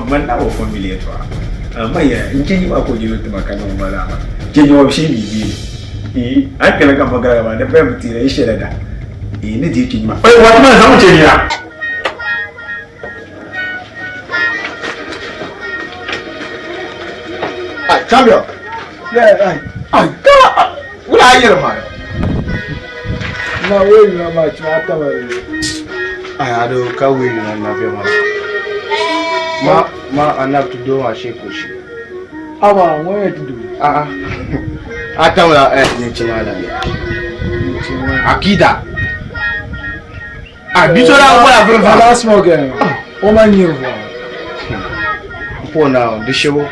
Man na o family yɛltɔɣa. Amma ya n chɛ nyima ka o jiri tima ka niŋ bala maa. Chɛ nyima bi shee mi bee. A kpɛla ka ma garaga maa di paya bi teera yi shɛla da. Ni deei chɛ nyima. Oi wati maa zaŋ chɛ nyina. Ai, champion. Yeah, ai. Ai, ka wula a yɛli maa. Na wei yuna maa chima taba ye. Ai, ado ka wei yuna na bɛ maa. Ma ma anab ti doo maa shee ko shi. Aba, ŋɔ yɛ ti doo. Ah ah. A tamla eh ni chima la. Akida. Ah, biso la wala vuri vuri. Ala small girl. O ma nyiri vuri. Po na di shebo.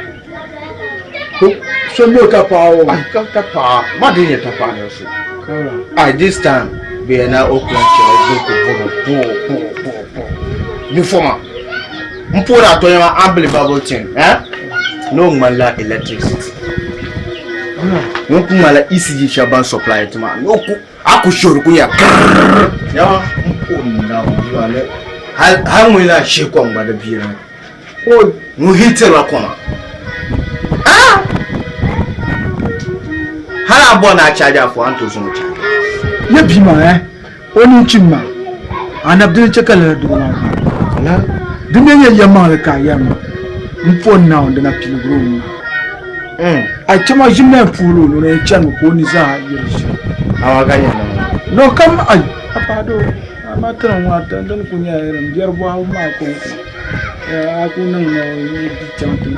So mi ka paɣa o. Ah, ka ta paɣa. Ma di nyɛ ta paɣa ni so. Ah, this time be na o kula che o bu ko bu bu bu bu bu. Ni foma. M po na to yama unbelievable thing, eh? No ŋmanila electricity. No ku ŋmanila ECG shɛba ban supply ti maa. No ku A ku shuri ku nya krrrr. Yawa n ko na biwa ne hal hal ŋun la shihi kom gba di bia ni. O ŋun hitirila koma. Ah! Hal a bɔri ni a chaji a fo a ni tooi zaŋ o chaji. Ye bia maa eh, o nini chim maa, anabi dini che ka lala doo maa gbaai. La. Di mi nyɛ yɛlimaŋli ka a yɛri ma, m po n Naawuni dina piligiri o nuu. A chɛ ma ʒim na yɛn puhiri o ni o na yɛn chanimi ka o ni zaa yiri ʒim. Amaa ka nyɛ naawuni. No kam ai a paɣa doo amaa ti ni ŋɔ a dini ku nyɛla irin biɛri bɔhibu maa kɔŋko a ku niŋ ni o di chaŋ ti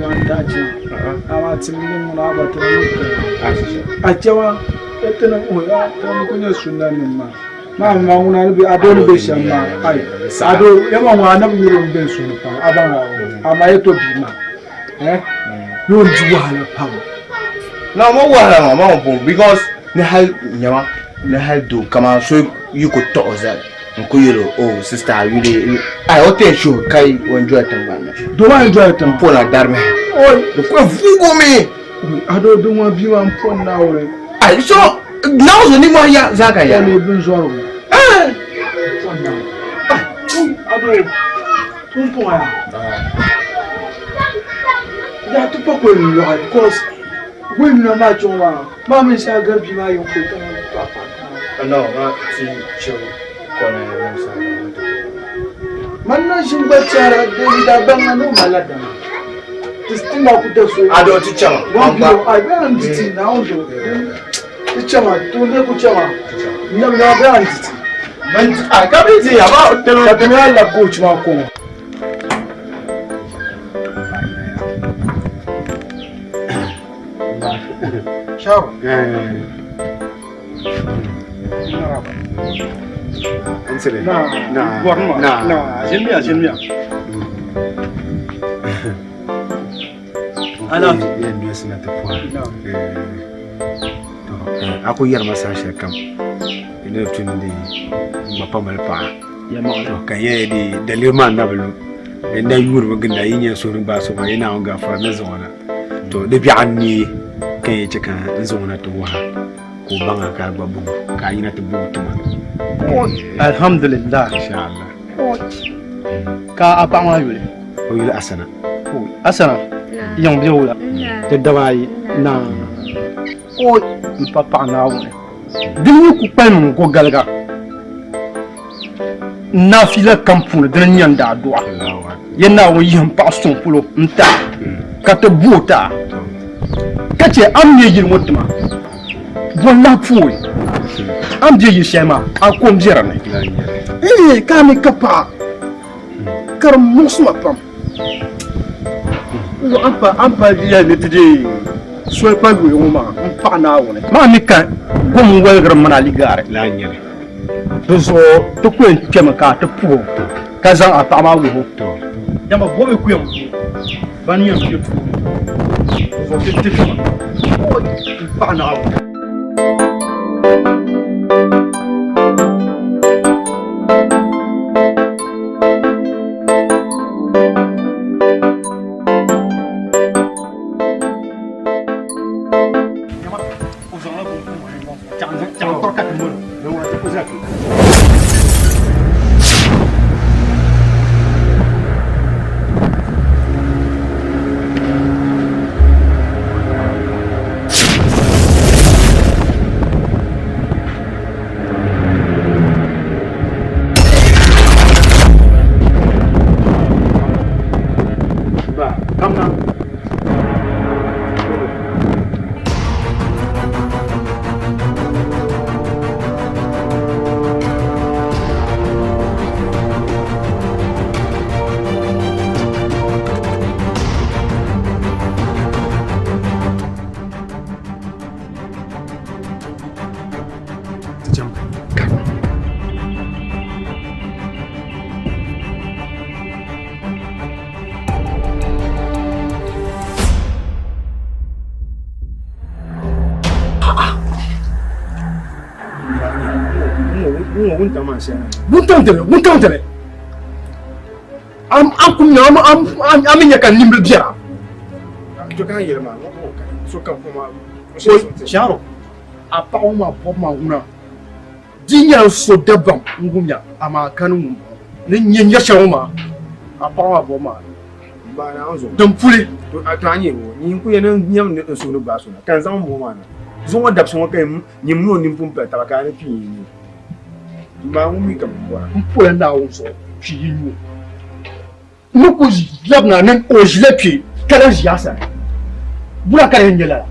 wan tachi maa amaa ti mi ŋuna a gba ti ni a chɛ ma ti ni ti ni ku nyɛ sunna nim maa. Maa ma ŋuna ni be a doo ni be shɛm maa ai a doo yɛma ŋɔ anabi yuri n be n suhu ni pam a baŋ a amaa yɛtɔ bia maa eh ni o di wahala pam. Na mo wahala maa ma pun because ni hal nyama ni hal doo kaman so yi ku tɔɣi zali n ku yɛl o oh sister a yuli ai o ti yɛn shuhi ka o enjoy tiŋgbani ni. Doo maa enjoy tiŋ. N pona darimi. Oi. Di ku vuugi mi. A doo di ŋɔ bia maa n pon Naawuni. Ai so Naawuni nimmohi ya zaa ka ya. O leei binzɔrigu. Eh. N pon Naawuni. A doo pumpɔŋɔ yaa. Yaa ti pa kuli lɔɣi because wei yuna maa chuɣu maa maa mini shɛli gari bia maa yɛn kuli tana pa pa. No, ma ti chɛ kɔna ya nim sa. Man na ʒini gba tiɛhira di daa baŋ na ni o malila dama. Ti ti na ku da so. A doo ti chɛma. One kilo ai bɛ an di ti Naawuni zuɣu. Ti chɛma to ne ku chɛma. Nyam nyama bɛ an di ti. Man a ka bi ti ya ba tɛlɛ. Ka ti mi a labi coach maa kɔŋɔ. Sharo. Na, na, na, ʒinimiya, ʒinimiya. Ana. Yɛn dolisi na ti pɔha. To, a ku yɛri ma saha shɛli kam di ni tu ni n gba pa mali paɣa. To, ka n yɛli di daliri maa na bi lu. Di na yuunimi ginda yi nya suhuri gbaai so maa yi Naawuni gaafara ni zaŋ o na. To, di biɛɣu n-neei ka n yɛn chɛ ka n zaŋ o na ti wuhi a ka o baŋ a ka a gba baŋ o ka a yina ti booi ti ma. Alhamdulillah. Inshallah. Ka a paɣa maa yuli? O yuli Asana. Asana, yiŋ bɛ wula? Di daba ayi na o n pa paɣa Naawuni. Dini yi ku kpalim n go galiga naafila kam puuni dini n-nyɛ n daa du'a ya Naawuni yihim paɣa suŋ polo n-ti a ka ti bu o ti a ka chɛ a ni me yili ŋɔ ti ma bɔ n-lahi pooi a ni be yili shɛli maa a ko m-be di ni. Eeh ka a mi ka paɣa ka di muɣisi ma pam. A ni pa yɛli ni ti deei soli pa yuli ŋɔ maa m-paɣi Naawuni. Maa mi ka gom n-woligiri m mini a ligaari. Di zuɣu ti ku yɛn kpɛmi ka a ti puhi o ka zaŋ a paɣa maa wuhi o. Dama bɔbi ku yɛn ku ban yɛn kpe tooni. Di zuɣu ti ti kpɛma m-paɣi Naawuni. Wuntaŋ maa shɛli. Wuntaŋ dini, wuntaŋ dini. Am am kum nya am am am mi nya ka nimbili biɛra. To ka yɛli maa, so kam kuma. Sharo, a paɣa ŋɔ maa bɔbu maa ŋuna. Di nyɛla so dabam n wumya amaa kani ŋun bɔŋɔ ni nyɛ nyɛ shɛli ŋɔ maa a paɣa maa bɔbu maa din puli. To a nyɛ ŋɔ nyin ku yɛn nyɛm ni n suhu ni gbaai so na ka n zaŋ m bɔŋɔ maa na zuŋɔ dabisi ŋɔ ka nyim ni o nini pun pali taba ka a ni kpi n yi n ba ŋun mi ka m bɔra. M pola Naawuni zuɣu kpi yi nyu N ni ku labina ni o ʒila kpe ka lan ʒi a sani. Wula ka di yɛn nyɛ lala?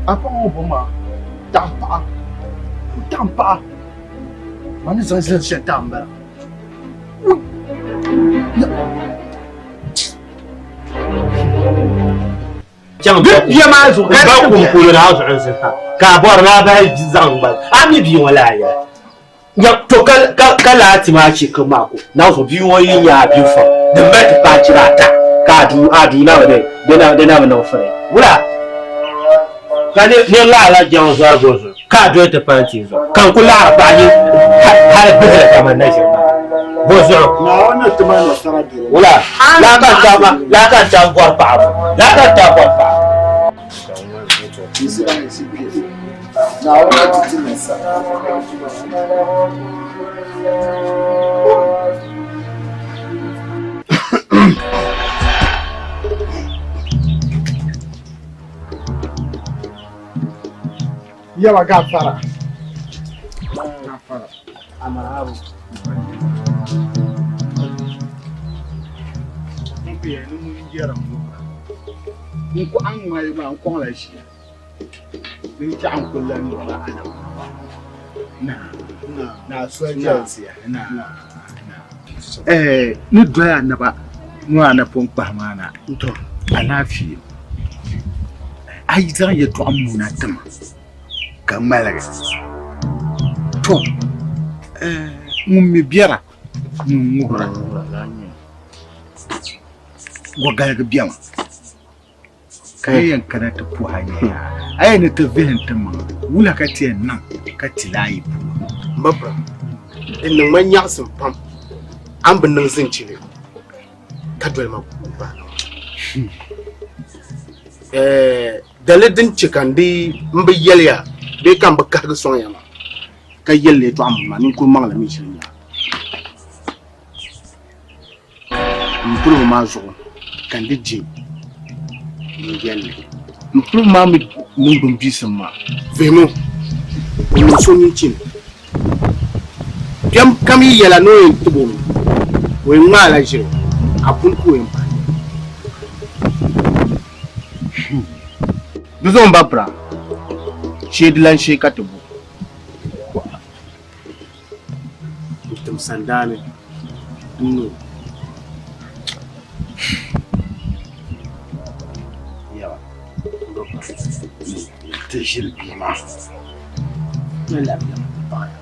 A paɣa ŋɔ bom maa taɣim paɣa, o taɣim paɣa. Man ni zaŋ zilima shɛli ti a m-bala. Chaŋ bia maa zuɣu ka ba kum polo na a zuɣu n-zi ha ka a bɔri ni a bahi zaŋ gbali a mi bia ŋɔ laa yɛla. Nya to ka laa ti maa chɛ ka maa ko naawuni bia ŋɔ yi nyɛ a bia fam din mali ti paai chira ata ka a duu a duu na bi di na bi niŋ firi wula ka ni ni laɣila jɛŋ zɔri bo zuɣu ka a doli ti paanti zuɣu ka n ku laɣiri paɣa ni hali bihili kaman na ʒiri maa bo zuɣu wula laa ka n tabi ma laa ka n tabi bɔri paɣaba laa ka n tabi bɔri paɣaba. Yawa gafara. Gafara. Amarabu. N ku a ŋmali maa n kɔŋla ʒiya. Din chɛɣu n kuli lahi nyurila alama naa soli chɛlisiya ni doya a naba ŋɔ a napɔŋ kpahi maa na alaafee a yi zaŋ yɛltɔɣa muna ti ma ka ŋmaligi to ŋun mi biɛra ŋun ŋubira gɔgaligi bɛma Ka yi yɛn kana ti puhi a nyaya, a yɛn ni ti vihi n-ti maŋa, wula ka ti yɛn niŋ ka ti lahi yi polo? M ba Bra, di niŋ ma nyaɣisim pam a ni bi niŋ zinchili ka doli ma baana maa. Daliri din che ka n di m bi yɛli ya bee ka m bi kahigi sɔŋ ya maa ka yɛli li yɛtɔɣa muni maa, ninkuri maŋli mi shiri nya. M piligu maa zuɣu ka n di je n yɛlli. M piligu maa mi niŋgbuŋ biisim maa. Vihimu, o niŋ so ninchini. Kpɛm kam yi yɛla ni o yɛn tib o mi, o yɛn ŋmaala ʒiri, a puni ka o yɛn pahi. Di zuɣu m ba pira, shee di lan shee ka ti bo. N tim sandaani n-no. Yawa, ti ʒili bia maa. Ni labiya ti paɣi ya.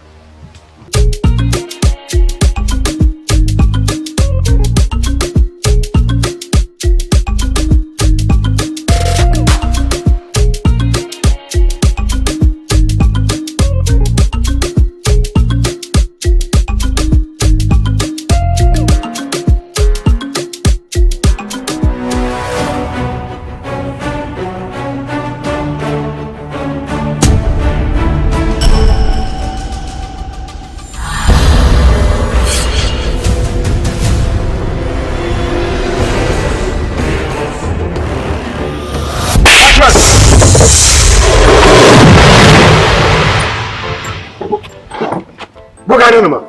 Bɔgaari nima.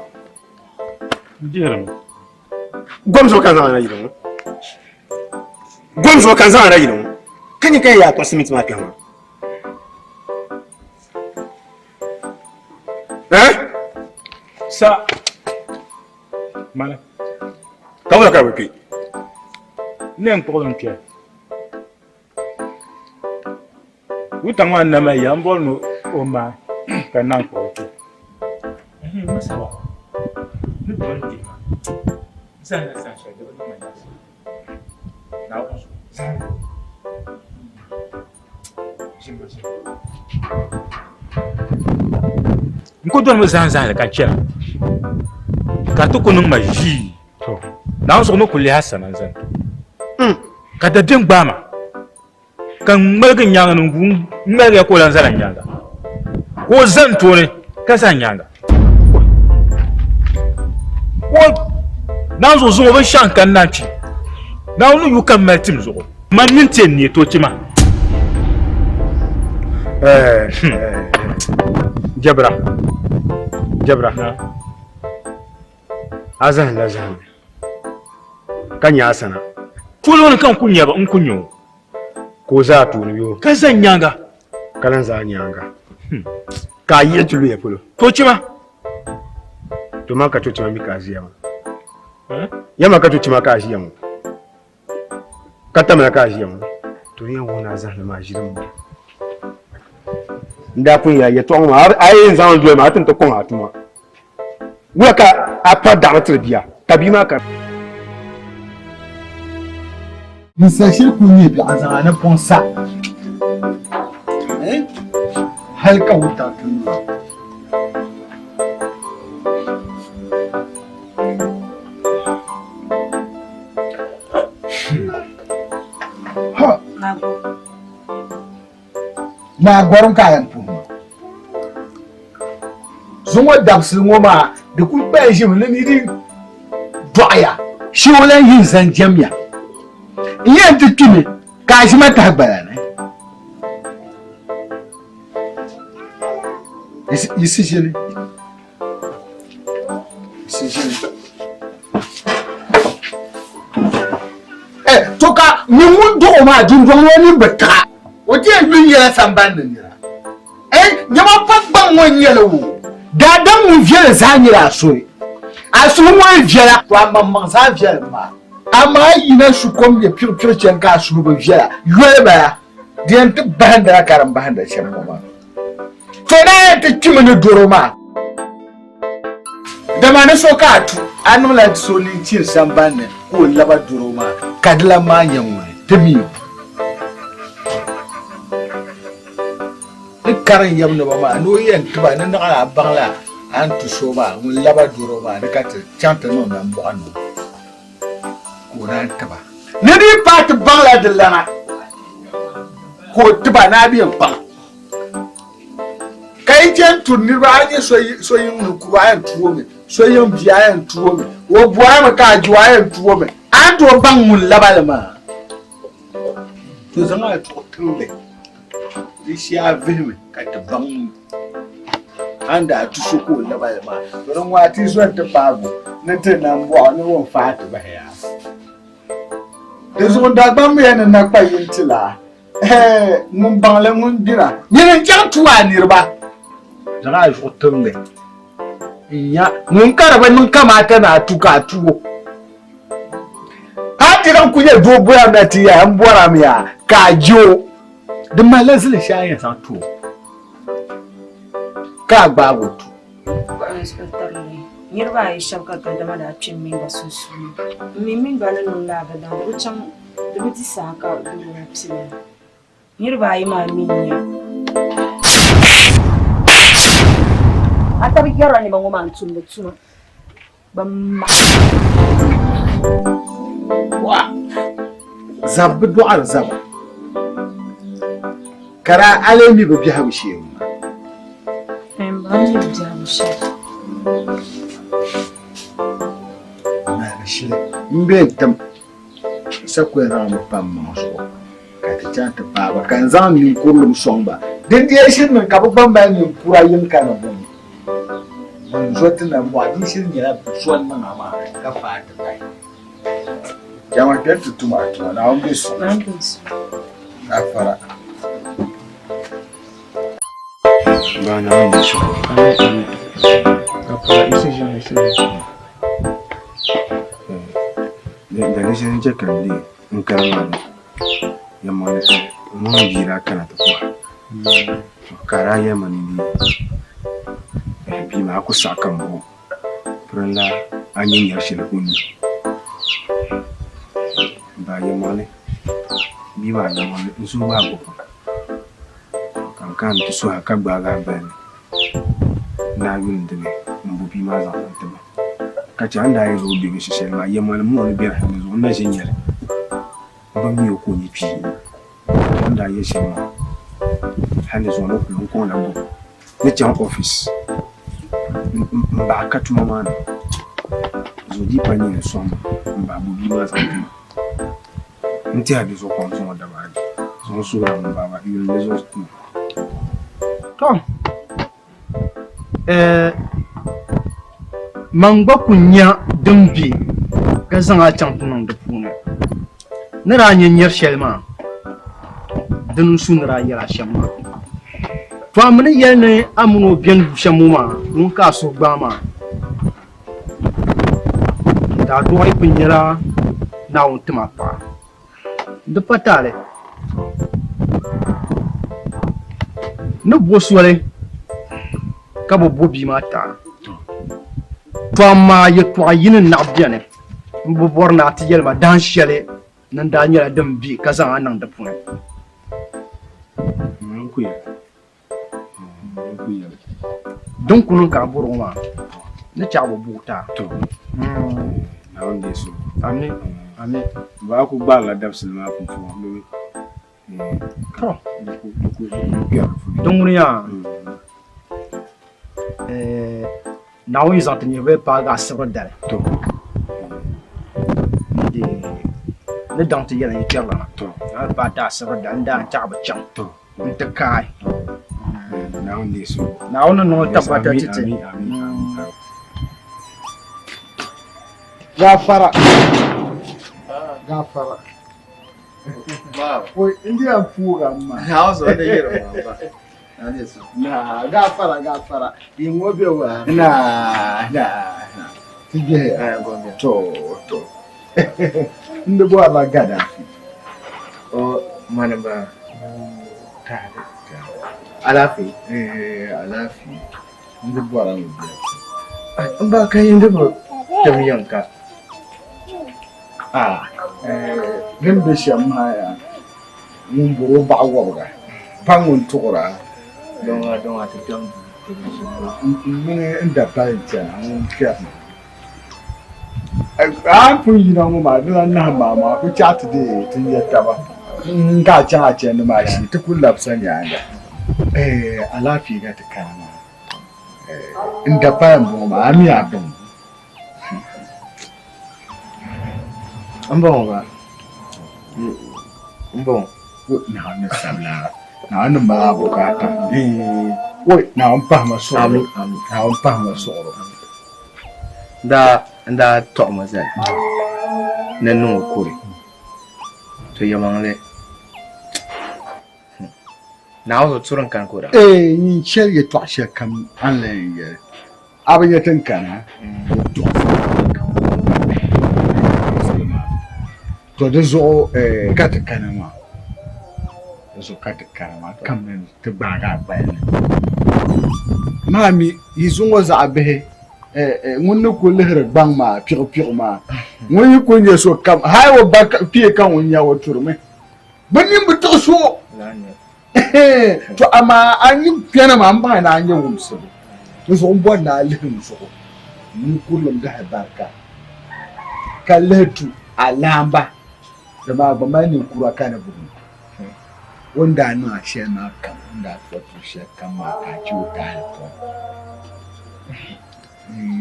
Dihirimi. Gom zuɣu ka n zaŋ na yili ŋɔ. Gom zuɣu ka n zaŋ na yili ŋɔ. Ka nyɛ ka yaa kpuɣi simiti maa kpɛhi maa. Eh? Sa. Mani. Ka wula ka bi kpe? N yɛn kpuɣili n kpɛhi. Wuntaŋ maa n-na mali ya, m bɔri ni o maai ka n naan kpuɣi kpe. Ɛhɛn, Masaba, ni doli kpe maa, n zahimla saha shɛli di bi niŋ ma nyaɣisim. Naawuni zuɣu, zahim li. Ʒini ma ʒini. N ku dolimi zahim zahimli ka chana, ka ti ku niŋ ma ʒii. Naawuni zuɣu ni ku lihi a sana n-zani ka dabiɛm gbaai ma, ka n ŋmaligi n nyaaŋa ni n guui ŋ-ŋmaligiya ka o lan zani n nyaaŋa, ka o zani n tooni ka zani n nyaaŋa. O Naawuni zuɣu zaŋ o binshɛɣu n-kani na n-kpi. Naawuni ni yu ka m mali tim zuɣu. Man mini ti yɛn neei ti o ti ma. Jɛbira, Jɛbira, a zahimla zahimli ka nya a sana. Polo ni ka n ku nya ba, n ku nya o. Ka o za a tooni bee? Ka za n nyaaŋa. Ka lan za a nyaaŋa. Ka a yiɣi ti lu ya polo. Ka o chɛ ma. To man ka to chɛ ma mi ka a ʒiya maa. Ya man ka to chɛ ma ka a ʒiya ŋɔ. Ka tamla ka a ʒiya ŋɔ. To ni yɛn wuhi ni a zahimli maa ʒiri m-bala. N daa pun yɛli a yɛtɔɣa ŋɔ maa, a yi yɛn zaŋ li doli ma, a ti ni ti kɔŋ a tuma. Wula ka a pa daɣiri tiri bia, ka bia maa kari? Ninsal shiri kul nyɛ biɛɣu n-zaŋ a napɔŋ sa hal ka wuntaŋ ti lu. Naa gɔrim ka a yɛn puhi ma. Zuŋɔ dabisili ŋɔ maa di kul kpaya ʒimi ni ni di dɔɣiya. Shee o lan yi n-zani jɛmya. N yɛn ti kpimi ka a ʒi ma tahi gbala ni. Yiɣisi ʒini. To ka nyin ŋun dɔɣ o maa dundɔŋ ni o nini bi taɣ o ti yɛn yuli nyɛla samban ni nira. Nyama pa gbaŋ ŋɔ n-nyɛ li o. Daadam ŋun viɛli zaa nyɛla a suhi. A suhu ŋɔ yi viɛla, to a maŋmaŋ zaa viɛlim maa. Amaa a yina su kom nyɛ piɣipiɣi chani ka a suhu bi viɛla, yoli bala, di yɛn ti bahindila ka din bahinda shɛm ŋɔ maa. To na yɛn ti kpimi ni doro maa, dama ni so ka a tu, a niŋla so ninchini samban ni ka o laba doro maa, ka di lan maa nyɛ ŋuni? Ti mi o. Ni karim yɛm ni ba maa, ni o yɛn ti ba ni naɣila a baŋla a ni tu so maa ŋun laba doro maa ni ka ti chaŋ ti niŋ nambɔɣu ni o, ka o naan ti ba. Ni di yi paai ti baŋla di lana, ka o ti ba ni a be n-kpaŋ. Ka yi chɛ n-turi niriba, a yi nya so yiŋ ni kuru, a yɛn tu o mi, so yiŋ bia, a yɛn tu o mi, o bɔrimi ka a je o, a yɛn tu o mi. A ni tooi baŋ ŋun laba li maa, to zaŋ a tuɣi tiŋli di shee a vihimi ka ti baŋ a ni daa tu so ka o laba li maa. To din ŋɔ a ti zo nti paagi o ni ti nambɔɣu ni o ni faai ti bahi yaa. Di zuɣu Dagbamb ya ni na kpa yini ti laa. Ŋun baŋ li ŋun gbira. Nyini n-chaŋ tu a niriba. Zaŋ a zuɣu tiŋli n-nya ŋun ka di bi niŋ kamaata ni a tu ka a tu o. A ti din kuli nyɛ doo bɔrimi na ti yɛli m bɔrimi yaa ka a je o, di malila zilin shɛli a ni yɛn zaŋ tu o ka a gbaagi o tu. Niriba ayi shɛba ka gadama daa kpe m mini ba sunsuuni. M mi mini ba ni niŋ laa bi daŋ di bi chaŋ di bi di saha ka doro ŋɔ pili. Niriba ayi maa mi n-nyɛ. A tabi yɛrila nima ŋɔ maa n-tumdi tuma bɛ maha. Zab bi dɔɣiri zaba, ka daa a lee mi bɛ biɛhigu shee ŋɔ? M ba mi bɛ biɛhigu shee. Malibu shili m-be n-tim sakuya zaŋ bi pam maŋ zuɣu ka ti chaŋ ti paai ba ka n zaŋ ninkurilim sɔŋ ba. Dindee shiri niŋ ka bɛ gba mali ninkura yiŋka ni bɔŋɔ. Bɛn zo ti nambɔɣu din shiri nyɛla bɛ zo n-niŋ a maa ka faai ti bahi. Jama kpɛri ti tum a tuma, Naawuni be suŋ. Afara. Ba Naawuni be suŋ. Afara, isi ʒini, isi ʒini. Daliri shɛli n-chɛ ka n deei n kali maa ni yɛlimaŋli ŋun bia daa kana ti kɔha ka a daa yɛli ma ni bia maa a ku saɣi ka m bo pirinla a ni nyari shɛli o ni. M ba yɛlimaŋli bia maa yɛlimaŋli n suhu maa gbubi ka n kana ni ti suhi a ka gbaagi a gbali ni. Ni a yuli n-di ni m-bo bia maa zaŋ n-ti ma. Ka chɛ a ni daa yɛli o be binshɛ shɛli maa, yɛlimaŋli m ma o ni beni hal ni zuɣu n na ʒi n-nya li. M ba mi o ka o nyɛ kpee. O ni daa yɛli shɛm maa, hal ni zuɣu ni kul n kɔŋ la gbubi ni chaŋ ɔfis m-bahi ka tuma maa ni. Zuɣu di pa nyɛ ni sɔŋ ma m-bahi bo bia maa zaŋ ti ma. N tɛha di zuɣu pam zuŋɔ daba ayi. Zuɣu n suhiri a mini baaba yuli di zuɣu ti ma. Tɔ! Eh, man gba ku nya din be ka zaŋ a chaŋ ti niŋ di puuni. Ni daa nya nyari shɛli maa, dini n-su ni daa yɛl a shɛm maa. Tɔ a mi ni yɛli ni a min o beni du shɛm ŋɔ maa, ŋun ka a suhu gbaai maa. N daa dɔɣi pun nyɛla Naawuni tim a paɣa. Di pa taali. Ni bo soli ka bɛ bo bia maa taai. To amaa yɛtɔɣa yini n-naɣ beni m-bi bɔri ni a ti yɛli ma dahin shɛli ni n daa nyɛla din be ka zaŋ a niŋ di puuni. Din ku niŋ ka a bɔri o maa, ni chɛ a bi bo o taai. To, Naawuni deei suhu. Ami, ami. Bɛ a ku gbaarila dabisili maa pumpɔŋɔ domi To, di ku di ku di ku kpɛri di puuni. Din ŋuni yaa, Naawuni yi zaŋ ti nyɛvili paagi asibiri dali. To. Di ni daŋ ti yɛli yi kpɛrilana. To. A ni paai ti asibiri dali n daa n-chaɣi bi chaŋ. To. N ti kaai. Naawuni deei suhu. Naawuni ni niŋ li tabbata ti ti. Amin, amin, amin. Gafara. Gafara. Wai, indiya puga ma. Na, gafara, gafara. Yin be wa. Na, na, na. Ti bihi. To, to. Ndi bo ala Gaddafi. O mani ba. Tare, tare. Alaafee. Eh, alaafee. Ndi bɔra mi biya. N ba ka yin di bi kpɛm yiŋ ka. Ah, eh, din be shɛm maa yaa. Ŋun bɔri o baɣa wɔbiga pa ŋun tuɣira. Dɔŋa dɔŋa ti kpɛm M mini n dapali n-chana ŋun kpɛri ma. A ni pun yina ŋɔ maa di lan nahim maa maa ku chaɣ ti deei ti nya taba n ka a chaŋ a chandi maa shee ti ku labisa nyaaŋa. Ɛɛh alaafee ka ti kana maa. Ɛɛh n dapali m-bɔŋɔ maa a mi a baŋ. M bɔŋɔ ba m bɔŋɔ. Naawuni ni sabila Naawuni ni mali a bukaata. Woi Naawuni pahima suɣuro. Naawuni pahima suɣuro. Daa n daa tɔɣimi zali ni niŋ o kuri to yɛlimaŋli Naawuni zuɣu turi n kani ka o daa. Ee nyin chɛli yɛtɔɣ shɛli kam a ni lan yɛn yɛli. A bi nya ti ni kana to di zuɣu ka ti kana maa di zuɣu ka ti kana maa kamina ti gbaagi a gbali ni maa mi yi zuŋɔ zaɣ bihi ŋun ni ku lihiri gbaŋ maa piɣu piɣu maa ŋun yi ku nyɛ so kam hali o ba kpee ka ŋun nya o turimi bɛ nini bi tiɣi so To amaa a ni kpɛna maa m baŋ ni a nyɛ wumsibu. Di zuɣu m bɔri ni a lihi n zuɣu ninkurilim gahi barika, ka lihi tu a laamba, dama a gba mali ninkura ka ni buɣim. O ni daa niŋ a shɛli maa kam, o ni daa ti a tuun shɛli kam maa ka a chɛ o taali pɔi.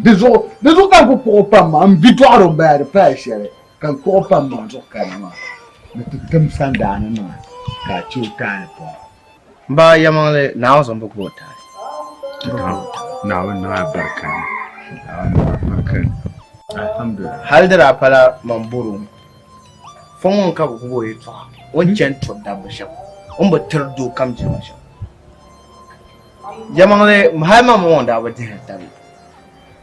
Di zuɣu ka n ku kpuɣ o pam maa, m bi dɔɣiri o m-bala di pala shɛli. Ka n kpuɣi pam maa zuɣu kana maa ni ti tim sandaani nima ka a chɛ o taali pɔi. M ba yɛlimaŋli Naawuni zuɣu m bi gbubi o taali. Naawuni niŋ a barika ni. Naawuni niŋ a barika ni. Alhamdulillah. Hali di daa pala man bɔri o fɔŋ ŋɔ ka bɛ gbubi o yɛtɔɣa o ni chani tiri dabba shɛm o ni bi tiri doo kam jilima shɛm. Yɛlimaŋli hali man maŋ daa bi dihiri tabili.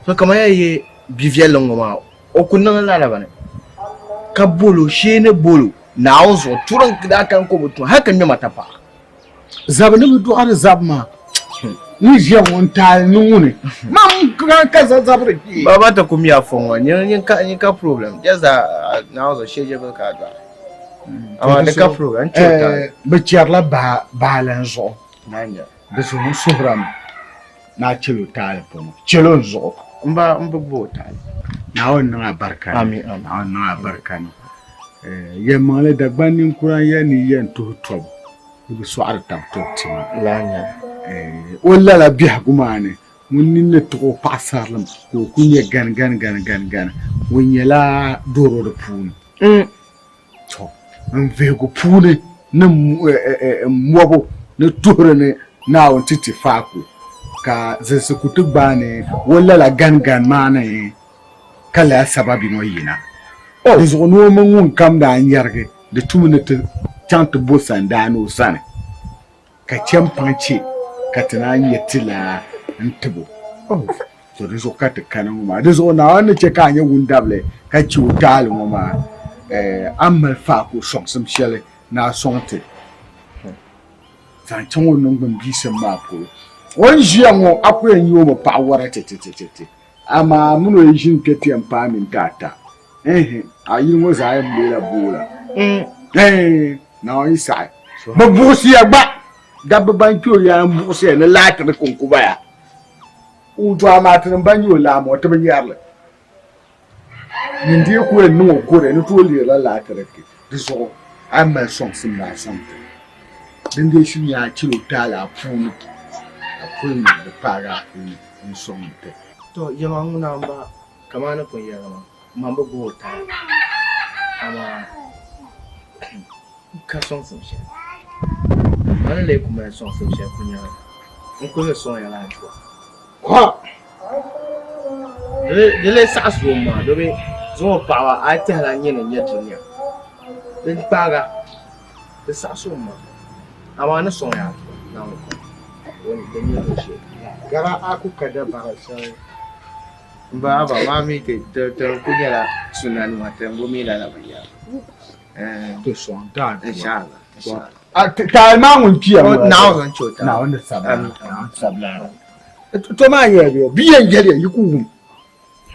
So kaman ya yi bi viɛlli ŋɔ maa O ku niŋ lala bini, ka bol o shee ni bol o Naawuni zuɣu turi n-daa kani ka o bi tum hal ka ŋme ma tapaɣa. Zabi ni bi dɔɣiri zabi maa ni ʒiya ŋɔ n-taali ni ŋuni mam ka zabiri kpee. Baba ti ku mi a fo ŋɔ nyin ka problem just that Naawuni zuɣu shee je bili ka a dɔɣi amaa di ka problem n-chɛ o taali. Bɛ chɛrila baa lan zuɣu di zuɣu n suhirami. Ni a chɛl o taali pɔŋɔ. Chɛl o n zuɣu. M ba, m bi gbubi o taali. Naawuni niŋ a barika ni. Amin, amin. Naawuni niŋ a barika ni. Yɛlimaŋli Dagbaŋ ninkura n-yɛli ni yi yɛn tuhi tɔbu, yi bi sɔɣiri tab tɔbu tima. Lala n-nyɛ li. O lala biɛhigu maa ni, ŋun nini ni tiɣi o paɣisarilim ka o kul nyɛ gani gani gani gani gani, ŋun nyɛla doro di puuni. To, n vihigu puuni ni n mɔbu ni tuhiri ni Naawuni ti ti faako, ka zilisi ku ti gbaai ni o lala ganigani maa ni ka lala sababi ŋɔ yina. Di zuɣu ni o mini ŋunkam daa nyarigi di tumi ni ti chaŋ ti bo sandaani o sani. Ka chɛ m-paŋ chɛ ka ti naan nya tilaa n-tib o. To di zuɣu ka ti kana ŋɔ maa. Di zuɣu Naawuni ni chɛ ka a nyɛ wundabili ka chɛ o taali ŋɔ maa, a ni mali faako sɔŋsim shɛli ni a sɔŋ ti zaŋ chaŋ o niŋgbun biisim maa polo. O ni ʒiya ŋɔ, a ku yɛn nya o mi paɣ wara titititi, amaa a min o yi ʒini kpe ti yɛn paai minti ata. Ɛɛhi, a yili ŋɔ zaa yɛn leela boola. Ɛɛh, Naawuni yi saɣi. Bɛ buɣisiya gba, dabba ban kpe o yaa m-buɣisiya ni laatiri kuŋkuba ya. O amaa tinim ban nyɛ o laamba ŋɔ, ti bi nyari li. Nyin dii ku yɛn niŋ o kore ni tooi leerila laatiri ti. Di zuɣu a yi mali sɔŋsim ni a sɔŋ ti. Din dii shiri nyɛ a chɛl o taali a puuni, a puli ni di paagi a puuni n-sɔŋ ti. Tɔ! Yɛma ŋuna m-ba Kamani ni pun yɛli maa, man bi gbubi o taali, amaa n ka sɔŋsim shɛli. Man ni lee ku mali sɔŋsim shɛli ku nyɛla n kul ni sɔŋ ya la adua. Di lee saɣis o maa domi zaŋ o paɣiba a yi tɛhila nyini n-nyɛ dunia din kpaaga. Di saɣis o maa, amaa n ni sɔŋ ya adua Naawuni kɔŋko din nyɛ luɣ shɛli. Gara a ku ka dabara shɛli. M ba aba maa mi ti ti ti ku nyɛla sunanima ti bi mi lala binyɛra. To sɔŋ daa dua. Inshallah, inshallah. Taali maa ŋun kpiya ŋɔ. Naawuni zaŋ chɛ o taali. Naawuni sabila. Naawuni sabila. To maa nyɛla bɛ bi yɛn yɛli ya yi ku wum.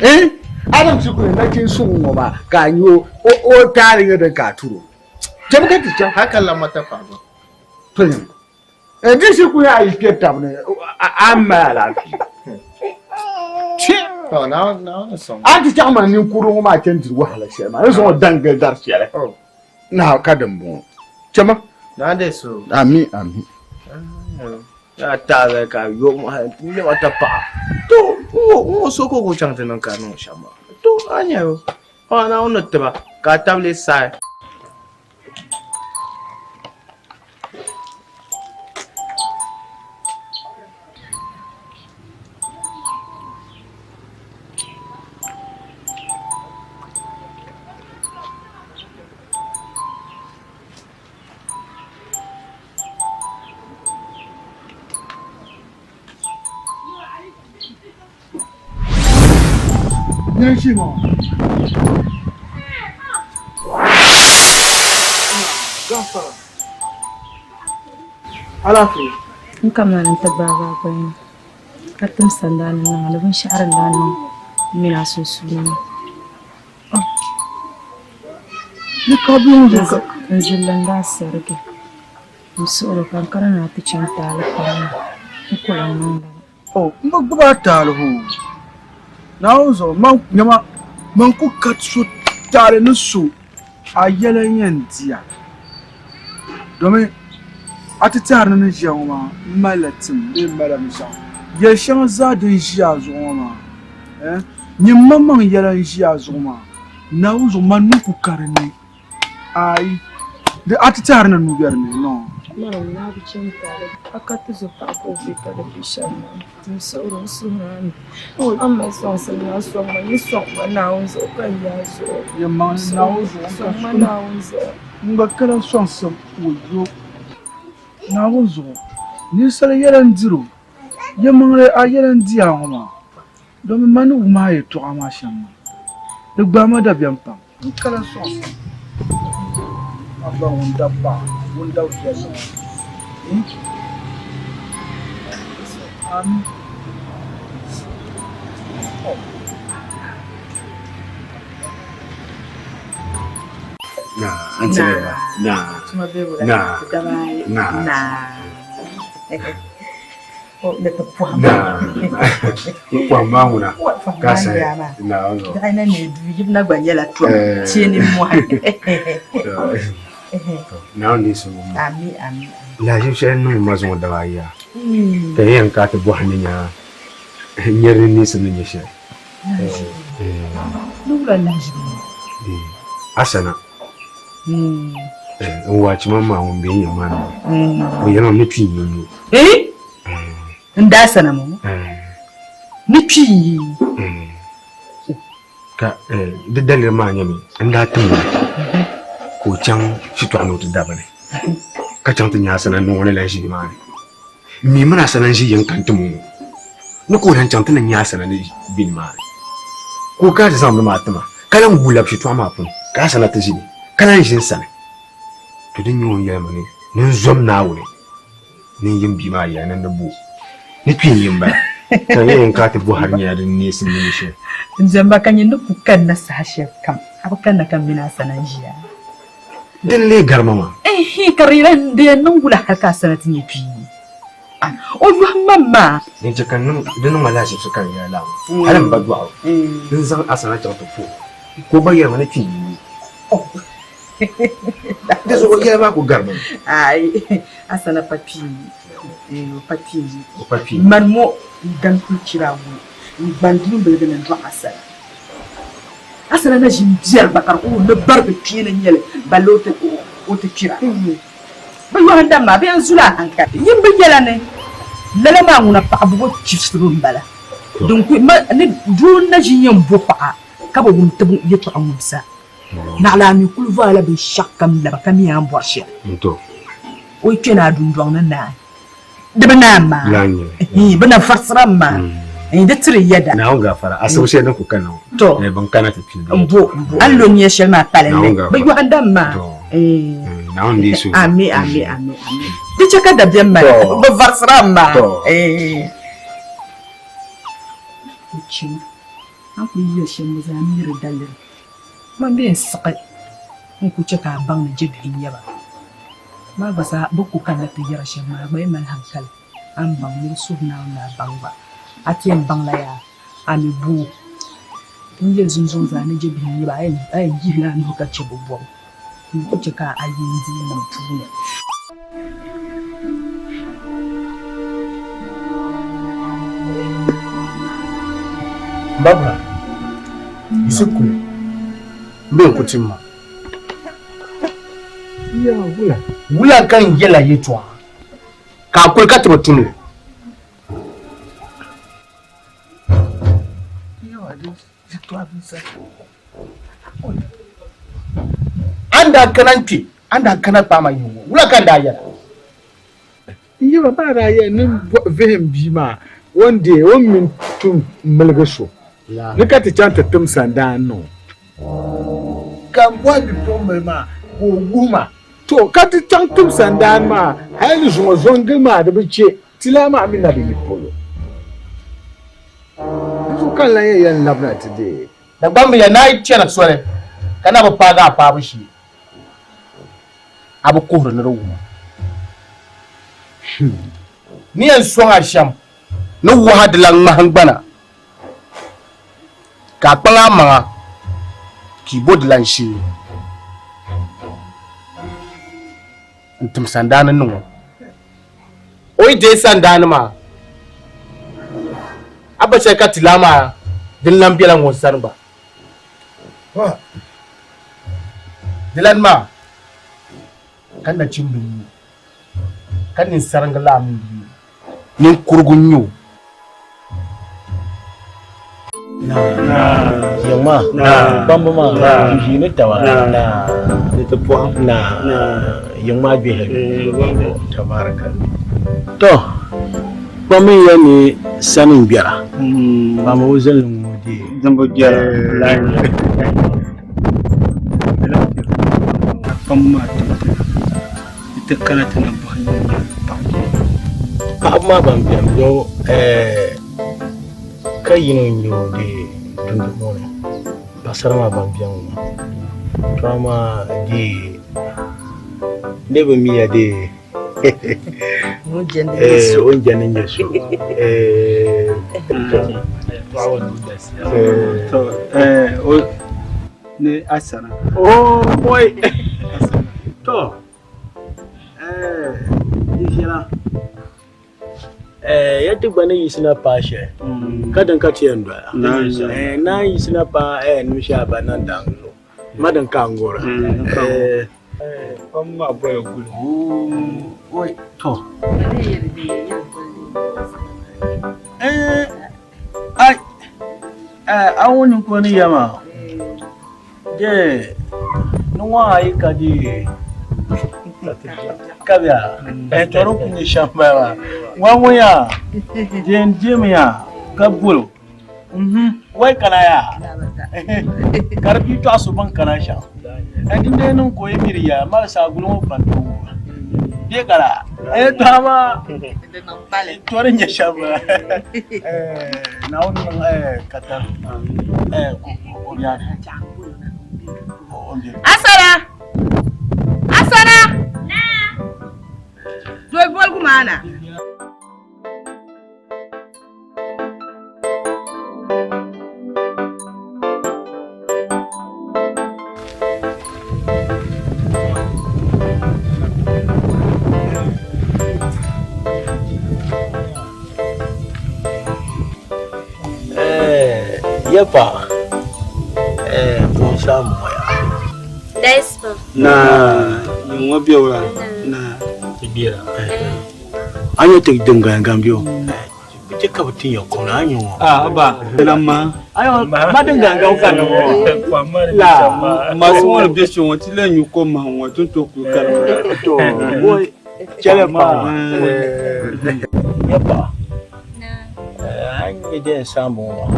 Eh? Adam ti ku nachin suŋ ŋɔ maa ka a nyɛ o o taali nyɛ din ka a turo. Chɛmi ka ti chaŋ. Hali ka lamma tapaɣa gba. To nyam. Di shi ku a yi kpe tab ni a ni mali alaafee. A ti chaŋ ma ninkurili ŋɔ maa chani diri wahala shɛli maa, ni zaŋ o daŋ gili dari shɛli. Na ka din bɔŋɔ. Chama. Ami, ami. Ya taali ka yo nyɛma tapaɣa. To, n ŋɔ so ka o ku chaŋ ti niŋ ka niŋ shɛm maa. To, a nya o. Paɣa Naawuni ni tiba ka a tabili saai. N kamina ni n ti gbaagi a gbali ni ka tim sandaani niŋ a ni binshɛɣu din daa niŋ m mini a sunsuuni maa. N zilli n-daa sarigi n suhiri ka n kana ni a ti chaŋ taali pam maa n ku lan niŋ lala. Oh, m bi gbubi a taali hoo. Naawuni zuɣu, man nyama, man ku ka so taali ni so a yɛla yɛn diya. Domin a ti tɛhiri ni ni ʒiya ŋɔ maa, m malila tim bee m malila binshɛɣu. Yɛl shɛŋa zaa din ʒi a zuɣu ŋɔ maa, eh, nyin maŋmaŋ yɛla n-ʒi a zuɣu maa, Naawuni zuɣu, man nuu ku ka di ni. Aai, di a ti tɛhiri ni nuu be di ni, no. Mara n daa bi chaŋ taali, a ka ti zo paɣa ka o be ka di be shɛm maa. N suhiri n suhiri a mi, a ni mali sɔŋsim maa sɔŋ ma, yi sɔŋ ma Naawuni zuɣu ka n yaai zuɣu. Yɛlimaŋli Naawuni zuɣu n ka Sɔŋ ma Naawuni zuɣu. N gba kala sɔŋsim o yo Naawuni zuɣu. Ninsal yɛla n-dir o, yɛlimaŋli a yɛla n-di a ŋɔ maa, domin ma ni wum a yɛtɔɣa maa shɛm maa, di gbaai ma dabiɛm pam. N kala sɔŋsim a ba ŋun dab paɣa ŋun dab viɛlli ŋɔ. Ami. Na, Aunty Lera. Na. Tuma be wula. Na. Daba ayi. Na. Na. Ni ti pɔhim. Pɔhim maa ŋuna ka sahi Naawuni zuɣu. Daɣi na neei duu yibu na gba nyɛla tom chɛ nimmohi. Naawuni deei suhigu maa. Ami ami. Lahaʒib shɛli n niŋ ma zuŋɔ daba ayi yaa ka n yɛn ka ti bɔhi ni nya n nyari ni neesim ni nyɛ shɛli. Ni wula lahaʒibu ni? Asana. N waachi ma maa ŋun be n yiŋ maa ni maa, o yɛli ma ni kpi n yi o. N daa sana ŋɔ ni kpi n yi. Ka di daliri maa nyɛmi n daa tim o ka o chaŋ shitɔɣu ni o ti da bini ka chaŋ ti nya Asana ni o ni lahi ʒi nimaani. M mi mini Asana n-ʒi yiŋ ka n tim o ŋɔ ni ka o lahi chaŋ ti ni nya Asana ni be nimaani ka o kana ti zaŋ bini maa ti ma ka lahi guui labi shitɔɣu maa puuni ka Asana ti ʒi ni ka lahi ʒi n sani. To din nyɛ o ni yɛli ma ni ni n zom Naawuni ni n yim bia maa yɛli ni n ni bo ni kpi n-yi m-bala ka n yɛn ka ti bɔhiri nyɛla din neesim ni nyɛ shɛli. N diɛmba ka nyini ni ku kanna saha shɛli kam, a bi kanna ka m mini Asana n-ʒiya. Dini lee gari ma maa? Ɛɛhi, ka di yɛla di yɛn niŋ wula hal ka Asana ti nyɛ kpii? Ah, o yɔhim ma maa. Din chɛ ka di niŋ ma lahaʒibisi ka n yɛla lala maa, hal m ba dɔɣi o, n zaŋ Asana chaŋ ti puhi o, ka o gba yɛli ma ni kpii n-yi o. Di zuɣu yɛla maa ku gari ma. Aai, Asana pa kpii, o pa kpii. O pa kpii. Mani ŋɔ n-dam kuli chira ŋɔ, n-gbani duumbiligi ni n-dɔɣi Asana. Asana na ʒi m-biɛri gba ka di ku ni bari bɛ kpeeni n-nyɛ li balli o ti kpira. Bɛ yɔhinda maa, bɛ yɛn zula a hankali. Yin bi yɛla ni lala maa ŋuna paɣibu bɔ chibisibu m-bala. Din ku ma ni doo n-na ʒi yɛn bo paɣa ka bi wum tibu yɛtɔɣa ŋubisa. Naɣila a mi kuli voala binshɛɣukam laba ka mi a ni bɔri shɛli. O yi kpɛna a dundɔŋ ni naai. Di bi naan maa. Bɛ na varisira maa. Di tiri yɛda. Naawuni gaafara, asiba shɛli din ku kana ŋɔ. To. Bɛn kana ti pili. M bo, m bo. A ni lo nia shɛli maa pali n ni. Bɛ yɔhinda m maa. Naawuni deei suhu. Ami, ami, ami, ami. Di chɛ ka dabiɛm mali. Bɛ varisira m maa. O chɛmi. A ni kuli yɛli shɛm ŋɔ zaa mi di daliri. Man bee n-siɣi n-ku chɛ ka a baŋ ni je bihi n-nyɛ ba. Maa gba zaa bɛ ku kanna ti yɛra shɛm maa, a gba yi mali haŋkali, a ni baŋ ni di suhi Naawuni ni a baŋ gba. A ti yɛn baŋla yaa, a mi bo o. N yɛli zunzuŋ zaa ni je bihi n-nyɛ ba, a yɛn yihila a nuhi ka chɛ bɛ bɔbu n-ku chɛ ka a yi n-deei niŋ puuni. Babura, yi kuli, m be n-ku tim ma. Wula? Wula ka n yɛla yɛtɔɣa ka a kuli ka ti bi tum li? A ni daa kana n-kpe, a ni daa kana kpaai ma yiŋ ŋɔ, wula ka n daa yɛl a? N yaba maa daa yɛli ni vihim bia maa o ni deei o ni mini tum m-miligi so ni ka ti chaŋ ti tim sandaan ni o. Ka m bɔhi bipuɣimbila maa ka o wuhi ma, To, ka ti chaŋ tim sandaan maa hal ni zuŋɔ zɔŋgili maa di bi chɛ tilaa maa mi na bi yi polo. Di zuɣu ka n lan yɛn yɛli n-labina ti deei. Dagbamb ya ni a yi chani soli ka na bi paagi a paabu shee, a bi kuhiri ni di wum a. Ni yɛn sɔŋ a shɛm ni wuhi a di lan ŋmahingbana ka a kpaŋ a maŋa ka yi bo di lan shee n-tim sandaani niŋ o. O yi deei sandaani maa, a ba chɛ ka tilaa maa din lan bela ŋun sani gba. Di lan maa ka nachimbil nyu, ka ninsariŋgi laa mi bi nyu. Ninkurugu n-nyɛ o. Yiŋ maa, kpamba maa, ʒiini taba, ni ti pɔhim, yiŋ maa gbihili, tabarika. Tɔ, kpamba n-yɛli ni sani n-gbɛra, kpamba o zali ni ŋɔ dee. Din bi gbɛra, kpamba maa tim ti na. Di ti kana ti na bɔhi nyɛ paɣ biɛri. Paɣaba maa ban beni yo ka yino n-nyɛ o dee dundɔŋ ŋɔ ni paɣasara maa ban beni ŋɔ to amaa dee n dee bi miya dee O ni jɛndi nyɛ so. Ni asana. Oh boy. To. Eh, di viɛla. Eh, ya ti gba ni yiɣisina paai shɛli ka din ka ti yɛn doya. Eh, naan yiɣisina paai eh, nushi aba nandaŋ zuɣu. Ma din ka n gora. Eh, Kpam maa boya guli. Oi, to. Eh, ai, eh, a ŋun ninkuri ni ya maa. Je, ni ŋɔ a yi ka di kabiya. Eh, to di ku nyɛ shɛm bala maa. Ŋɔ ŋun ya, je n jemiya ka bol o. Wai kana ya. Ka di bia tɔɣiso bɛn kana shɛm. Din dee niŋ ka o yi miri ya, marisa guli ŋɔ kpani ti wuhi. Bɛ ka la? To amaa to di nyɛ shɛm bala. Naawuni niŋ katari o biɛri. Asana! Asana! Doli boligu maa na. Ya paɣa ka o moya. Na ŋɔ bɛ na. A nyɛ ti din gam bɛ o. Bɛ chɛ ka bɛ tin ya kom la, a nyɛ ŋɔ. Ah, ba, dilan ma. Ayo, ma din gam ka ni ŋɔ. La, masu ŋɔ ni bɛ shɛ ŋɔ, ti lahi nyu kom maa ŋɔ, ti ni tooi kuli kari maa. To, boy, chɛli pa. Ya paɣa, a ni nyɛ din saamba ŋɔ maa,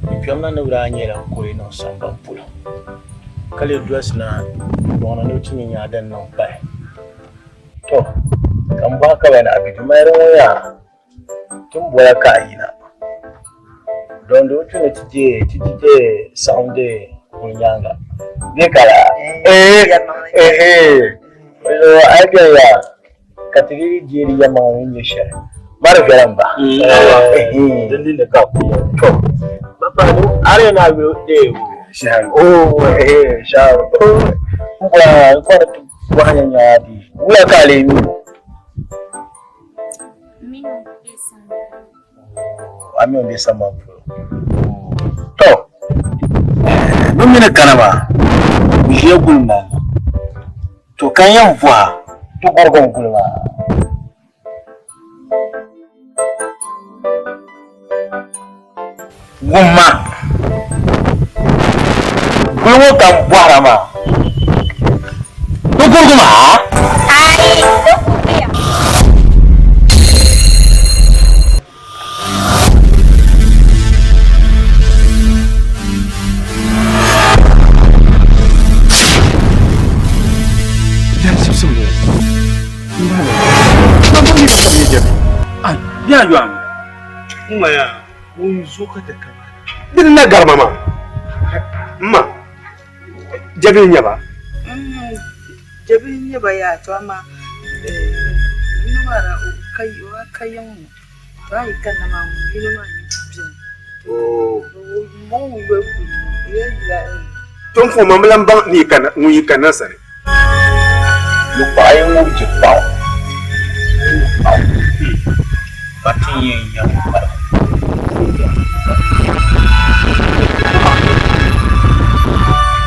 di kpɛmina ni bɛ daa nyɛla koli niŋ sambani polo, ka lee dolisi na dɔɣina ni bɛ ti nyɛ nyaa din niŋ pahi. To, ka m bɔhi ka bɛ ni Abidu mayiri ŋɔ yaa ti ni bola ka a yina. Dɔn di o tu ni ti je ti ti je saɣim de kuli nyaaŋa. Bee ka la? Ee, ee, o a yi bɛni yaa ka ti dii deeri yɛlimaŋli ni nyɛ shɛli. Ma di viɛla m ba. Dindin ni ka a kuli yɛli. To, ba pahi ni a di yɛn ni a yuli dee o. Oo, ee, shɛhira. M bɔra n kɔri ti Bɔha nyɛ nyaa di. Wula ka a lee mi o? A mi o be sambani polo. To, bɛ mi ni kana maa, bɛ ʒiya guli ma. To, ka n yɛn bɔha ti gɔrigi n guli maa. Wumma, guli ŋɔ ka m bɔhira maa, di gurigi ma? Aai, di kurigiya. Dini na garima maa mma jabi n-nyɛ ba. Jabi n-nyɛ ba yaa to amaa yino maa daa o ka o ka yiŋ ŋɔ to a yi kanna maa ŋun yino maa nyɛ beni o ŋun yoli kuli ŋɔ o yɛn yila. To n fo ma mi lan baŋ ni yi kana ŋun yi kanna sani. Yukpaɣa yi ŋubi ti kpaɣu, kpaɣu ka ti yɛn yɛm kparigu.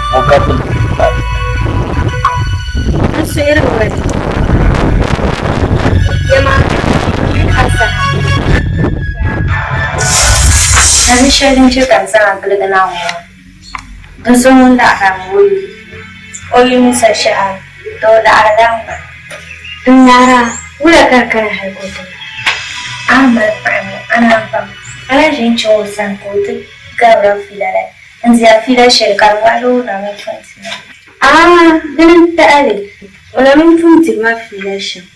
O ka ti kpari. N suhiri wali yɛma mini a saha. Nabi shɛli din chɛ ka n zaŋ a giligi Naawuni ŋɔ. Di so ŋun laɣiri a mi o yuli, o yi mi sa shɛhi to o laɣiri la n-gba. N naara a, wula ka di kana hal ka o ti lahi? A ni mali paɣa ŋɔ, a naan baŋ a lahi ʒi n-chaŋ o sani ka o ti gabira fiila la. N diya fiila shɛli ka di waɣila o na mi pun ti ma. Aah! Dini n-tahi li, o na mi pun diri ma fiila shɛm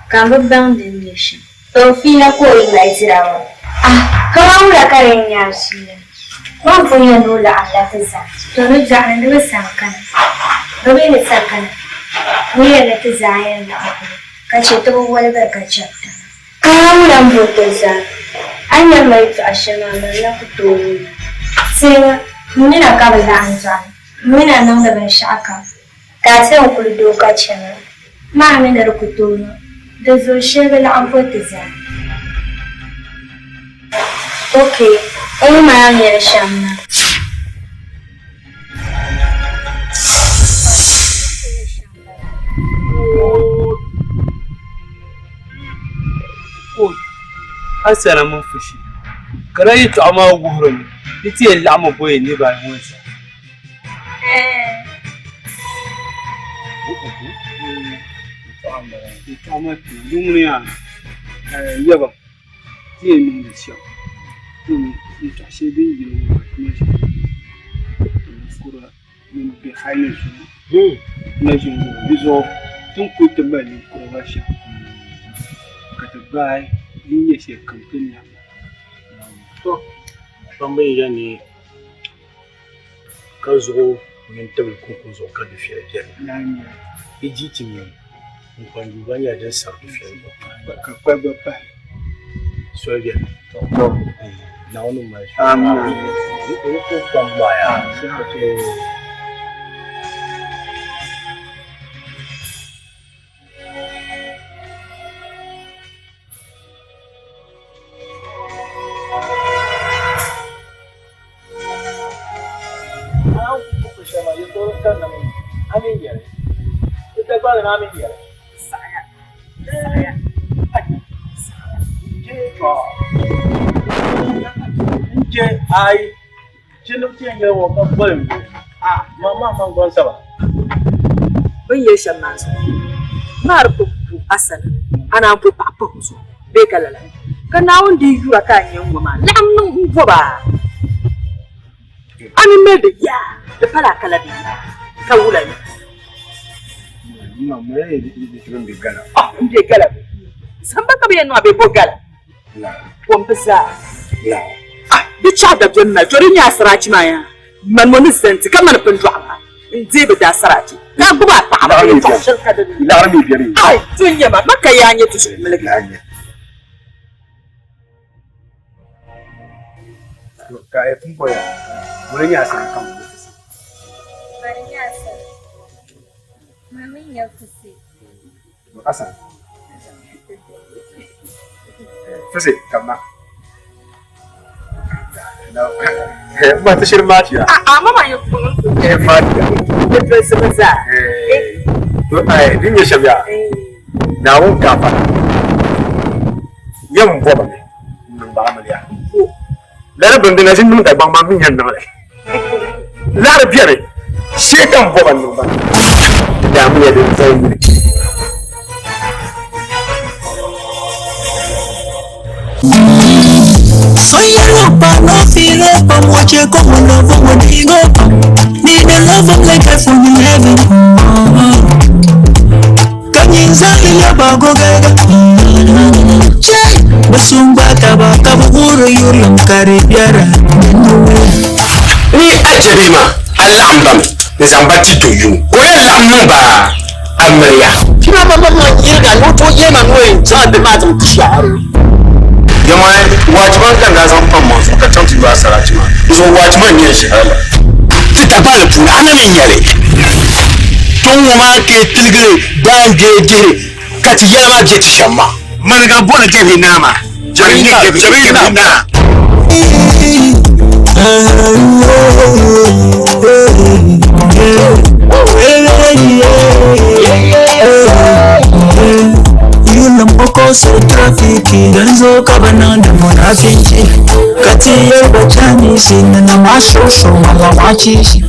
ka m bi baŋ di ni nyɛ shɛm. To fiila ka o yi lahi dira ŋɔ. Ah! Kaman wula ka di yɛn nyɛ a fiila? Man pun yɛn ni o laɣim la ti zaa. To ni biɛɣuni di bi sa n-kana. Bɛ mi ni sa kana. Ŋun yɛn ni ti zaa yɛn laɣim kuli. Ka chɛ ti bi woligiri ka chɛri tiŋa. Ka a wula m-bo ti zaa? A ni yɛli ma yɛtɔɣ shɛli maa, man na ku tooi wum li. Teema, m min a ka bɛ laɣim dɔɣi, m min a niŋdi binshɛɣukam, ka a ti yɛn kuli doo ka chɛ ma. Maa mi ni di ku tooi niŋ, di zuɣu shee bi laɣim bo ti zaa. Ok, o ni mali a ni yɛli shɛm maa. Asana mini Fushi, ka di yɛtɔɣa maa wuhirimi ni ti yɛn laɣimmi bo yi niriba ayi ŋɔ zaa. Yɛtɔɣa maa kpɛma, di ŋuni yaa yaba ti yɛn niŋdi shɛm yɛtɔɣ shɛli din yina ŋɔ maa ti na ʒi ninkura mini bihi hali ni zuŋɔ na ʒi n-ŋɔ di zuɣu ti ni kuli ti mali ninkura maa shɛm ka ti gbaai din nyɛ shɛli kam ti ni nya. To, kpamba yi yɛli ni ka zuɣu mini tibili kuŋkuŋ zuɣu ka dufɛli beni. Yi di ti mi, n-kpanjuu gba nyɛla din sari dufɛli zuɣu. Ka kpali gba pahi. Soli beni. To, Naawuni mali soli. N ku kpam maa yaa. Bɛ ni yɛli shɛm maa zuɣu, maa di pun bu a sani, a naan bo paɣa pahi o zuɣu bee ka lala? Ka Naawuni dii yura ka a nya ŋ-ŋɔ maa laɣim niŋ m-bɔb a. A mi mali di yaa, di pala a kala di yaa, ka wula ni? M be gala bɛ. Zamba ka bɛ yɛn niŋ a bee bo gala? Kom bi zaa. Di chaɣ dabiɛm mali, to di nyɛ asiraachi maa yaa. Mani ŋɔ ni zani ti ka mani pun dɔɣi ma n-deei bɛ daasarachi ka a gbubi a paɣa maa yɛtɔɣ shɛli ka di ni. Ai, to n-nyɛ ma, ma ka yaa nyɛ ti zuɣu miligi. Ka a pumpɔŋ yaa, ŋuni n-nyɛ asara kam ŋɔ ti sa? Bari nyɛ asara. Ma mi nyɛ fusi. Asara. Fusi, kamma. Ma ti shiri maatiya. A'a, ma maa nyɛ kpuŋ. Eh, maatiya. Di dolisi mi zaa. Eh, to ai, din nyɛ shɛm yaa. Naawuni gaafara. Yɛm bɔba mi niŋ ba amiliya. Lala bindi na ʒi niŋ Dagbaŋ maa mi yɛn niŋ li. Laɣiri beni, shee ka m bɔba niŋ ba. Di daamiya din zali yuli. So you look pa no feel up, I'm watch you come and love when they go. Need a love I'm like iPhone 11. Kanyinza iya bago gaga. Che, basumba taba kabuguro yurlam karibiara. Ni a chɛ ma a laɣim ba mi n-zaŋ ba ti to yuŋ ka o yɛn laɣim niŋ ba amiliya. Ti ma ma ma ma yirga ni o tooi yɛli ma ni o yɛn zaŋ a bihi maa zaŋ ti shɛhiri. Dama waachiman ka n daa zaŋ pa m maŋ zuɣu ka chaŋ ti yo asarachi maa. Di zuɣu waachiman n-nyɛ n shɛhira la. Ti tabali puuni a na mi nya li. Tɔŋ ŋɔ maa kee tiligiri daangbee dihiri ka ti yɛla maa be ti shɛm maa. Mani ka bɔri Jɛbi naa maa. Jɛbi naa, Jɛbi naa. Yulin trafiki Yanzu ka bana da munafinci Ka ti yarba Chinese na na ma shosho wala wace shi.